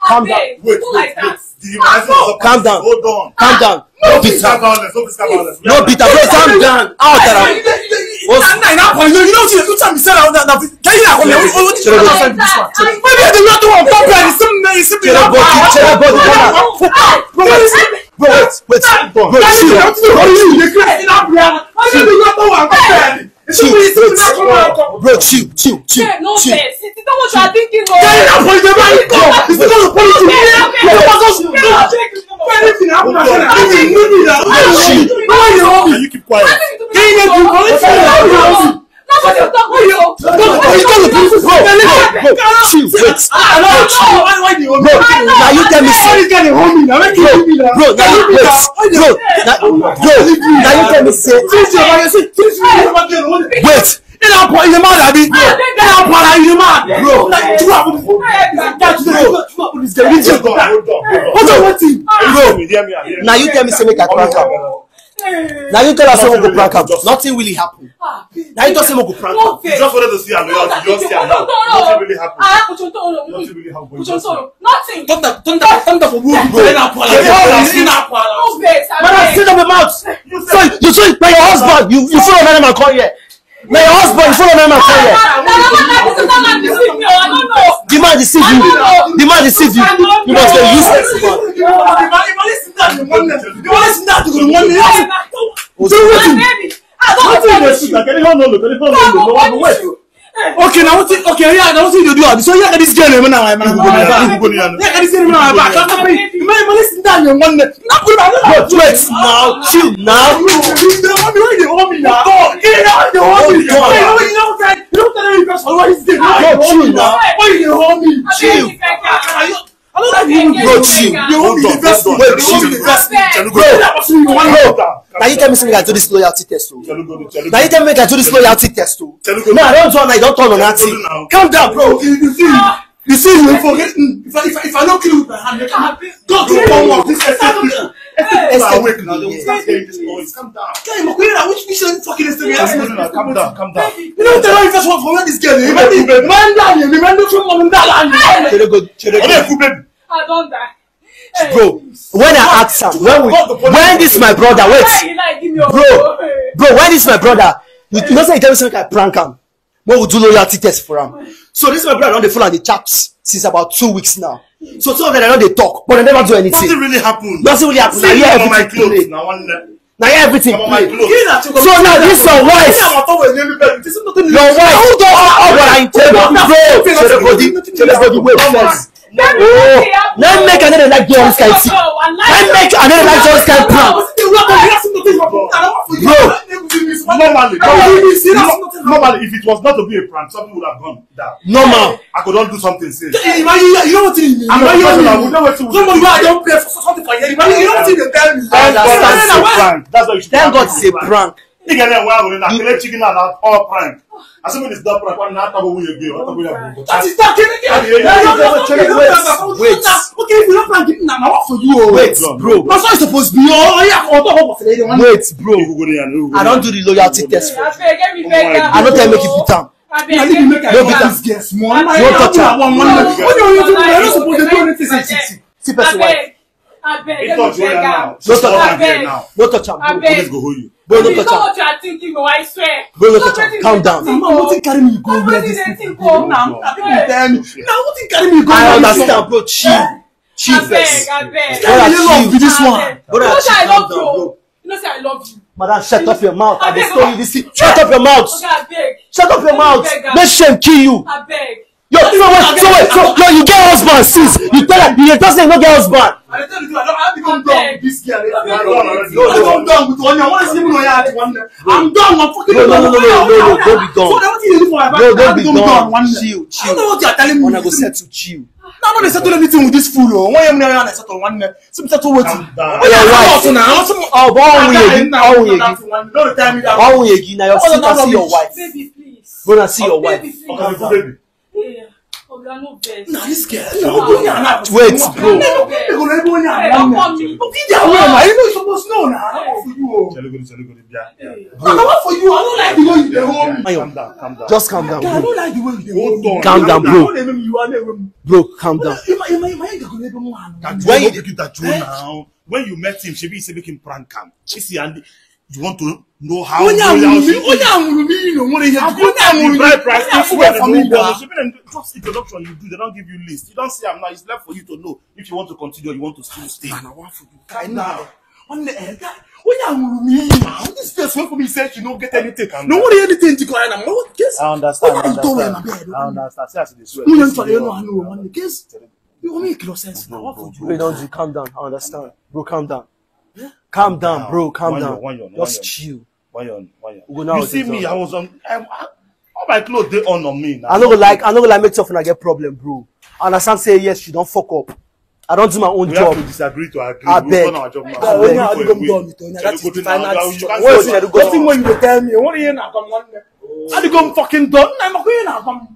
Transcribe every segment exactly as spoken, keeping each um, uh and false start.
Calm down. Wait, wait, wait. The humanizing of Calm down. Hold on. Calm down. No physical violence. No physical violence. No bitter, bro. Calm down. Out there. What's na na boy? You know you tell me say na na na. Can you come here? What what is your nonsense this one? Maybe the not one come here. Some na some. Chere body, chere body. Calm down. Bro, wait, wait, bro, wait, bro, chill, bro, chill, chill, chill, chill, chill. Can you keep quiet? Bro, bro, bro, chill, wait. Bro, now you tell me say, bro, bro, now you wait, bro, now, bro, now you tell me say, wait. Ina kwa ile mara bi. Ina kwa ile mara. Bro, na tuwa. Hold on, hold on, hold on. Hold on, wetin? Bro, now you tell me say make I prank am. Now you tell us say we go prank am. Nothing really happen. Now you tell say we go prank am. You just wanted to see am. You just see am now. Nothing really happen. Nothing really happen. Thunder, thunder, thunder for road. Bro. Then I pull out. Then I pull out. Madam, sit up your mouth. So you, so na your husband. You, you follow another man come here. Na your husband, you follow another man come here. The man deceive you. The man deceive you. You must be useless man. Do wetin? Wait. Okay, now what? Okay, yeah, now what you do? So yeah, this girl, man, now I'm going to. Yeah, this girl, man, I'm back. Wait now, chill now. You don't want me. Why you want me now? You don't want me. You don't want me. Chill now. Why you want me? Chill. I don't like you. Bro, chill. You want me the best one. Wait, chill. You want me the best one. Bro, bro. Now you tell me something I do this loyalty test o. Now you tell me I do this loyalty test o. No, I don't turn. I don't turn on that thing. Calm down, bro. You see, you see, you forget. If I, if I, if I don't kill you with my hand, God will come out. This is Escape people. Escape people are awake now. They will start hearing this noise. Calm down. Calm down. Which, which fucking is the reaction? Calm down, calm down. You know, tell me first one for where this girl is. Man, man, man, man, man, man, man, man. Chere go, chere go. I don't die. Bro, when I ask am, when we, when this my brother, wait, bro, bro, when this my brother, you, you know say he tell me say make I prank am, when we do loyalty test for am. So this my brother don dey follow am dey chat since about two weeks now. So two of them don dey talk, but they never do anything. Nothing really happen. Nothing really happen. See, I hear everything. Now one. Now everything play. So now this your wife. Your wife. Hold on. Hold on. Bro, chere body, chere body, wait first. Oh, now make I no dey like do all this kind thing. Now make I no dey like do all this kind prank. Bro, normally, normally, if it was not to be a prank, something would have gone down. Normal. I could not do something since. You know what you mean? I'm a professional. We know what we do. Somebody wey I don pray for something for years. You know what you dey tell me? I understand say prank. That's why you should. Thank God it's a prank. Nigga, then why would I kill a chicken and all prank? As if it's not prank. One not talk about you. What about you? That is that. Wait, wait. Okay, if you don't prank, now what for you? Wait, bro. That's how it's supposed to be. Oh yeah, on top of the one. Wait, bro. I don't do the loyalty test for you. I don't tell make you put am. Abeg, no be that. This girl small. No touch am. What do you do? You're not supposed to do anything. See, see, see, see person wife. Abeg, let me beg am. No touch am. Abeg. No touch am. Abeg. Police go hold you. Bro, no touch am. What you are thinking, oh, I swear. Bro, no touch am. Calm down. Mama, wetin carry me go where this people dey? Now, people tell me. Now, wetin carry me go where this people? I understand, bro. Chill. Chill first. Abeg, abeg. Brother, chill. This one. Brother, chill. Calm down, bro. You know say I love you. Madam, shut up your mouth. I dey tell you this thing. Shut up your mouth. Oga, abeg. Shut up your mouth. Abeg, abeg. Make shame kill you. Abeg. Yo, so wait, so wait, so yo, you get husband since. You tell her, you tell say you no get husband. I dey tell you, I don, I become done with this girl. I don, I don done with one. I want to see you know. I'm done. I'm fucking done. No, no, no, no, no, no, no, don't be done. So then what you do for my back? No, don't be done. Chill, chill. I don't know what you are telling me. Una go settle, chill. No, no, dey settle anything with this fool. Oh, one year, one year, I settle one year. Some settle wetin? Calm down. Oh, yeah, your wife. Also now, also, oh, but one way again, one way again. Don't tell me that. One way again, now your sister see your wife. Baby, please. Go and see your wife. Baby, please. Okay, baby. Yeah. Oga, no vex. Nah, this girl. No, no, no, no. Wait, bro. No, no, no, no, no, no, no. Hey, don't call me. Don't be there. Where am I? You know you're supposed to know now. How for you? Chere go, chere go, yeah, yeah. Bro, how for you? I don't like the way you dey hold me. Calm down, calm down. Just calm down, bro. I don't like the way you dey hold me. Calm down, bro. Don't let me, you are never. Bro, calm down. Am I, am I, am I going to be one? Why you dey do that now? When you met him, shebi you say make him prank am. You see, and you want to know how. Onye anwụrụ m, onye anwụrụ m, you know, nwere ihe. Onye anwụrụ m, onye anwụrụ m for me now. Just introduction you do, they don't give you list. You don't see am now. It's left for you to know if you want to continue or you want to still stay. Na, na, one for you. Calm down. One, eh, guy, onye anwụrụ m now. This place wey for me say you no get anything. No worry, anything to go on. What case? I understand. What are you doing, my bed? I understand. See as you dey swear. You don't tell you no, I know, man. Case. You make no sense now. What for you? Bro, don't you calm down. I understand. Bro, calm down. Calm down, bro. Calm down. Just chill. Why you, why you? You see me, I was on, I, I, all my clothes dey on on me now. I no go like, I no go like make sure una get problem, bro. I understand say yes, you don fuck up. I don do my own job. We have to disagree to agree. Abeg. We don do our job now. Abeg. That is the final decision. Wait, wetin wey you dey tell me? What do you know? Adịgo m fucking done. Nna m, ọkụ ihe na-agwa m.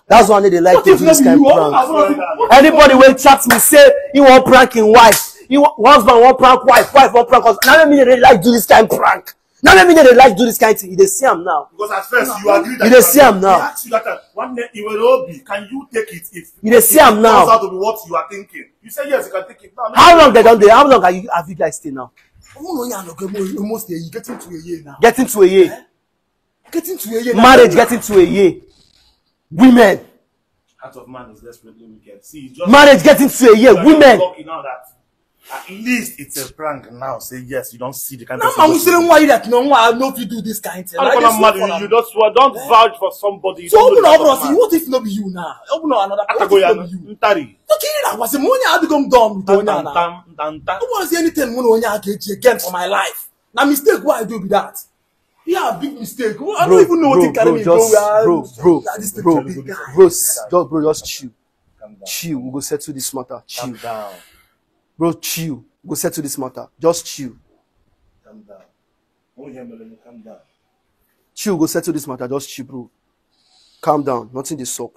That's why I no dey like What to if do no this be kind you? prank. What if no be you? Anybody wey chat me say he wan prank him wife, he wan, husband wan prank wife, wife wan prank husband. Na me dey like do this kind prank. Na me dey like do this kind thing. You dey see am now. Because at first you agree that You dey see am we now. Ask you that time, one day you will all be. Can you take it if You dey see am it now. Turns out to be what you are thinking? You say yes, you can take it now. How long they don dey? How long are you, have you guys stay now? Ụmụ onye a nọgo emo- almost a year, getting to a year now. Getting to a year. Getting to a year now. Marriage getting to a year. Women. Heart of man is desperately wicked. See, it's just Marriage getting to a year. you are Women. Lucky now that at least it's a prank now. Say yes, you don't see the kind Now of I'm saying why that no one no fit do this kind thing. How Like, can this a mad no you fun. Don't swear, don't vouch for somebody. You So don't open know up, the bro. kind of See, man. What if no be you now? Open up another. What Atago if ya no be you? Ntari. Okay, that was the money I become dumb with onye na. Ntantan, ntantan. I want to see anything money onye I get again for my life. Now mistake what I do be that. Yeah, big mistake. I Bro, don't even know what bro, it carry bro, me just, go where bro, bro, that this thing bro, big guy. bro, s- just, bro, just chill, Calm down. chill. We go settle this matter. Chill, Calm down. Bro, chill. We go settle this matter. Just chill, Calm down. Only him alone, calm down. chill. We go settle this matter. Just chill, bro. Calm down. Nothing dey sup.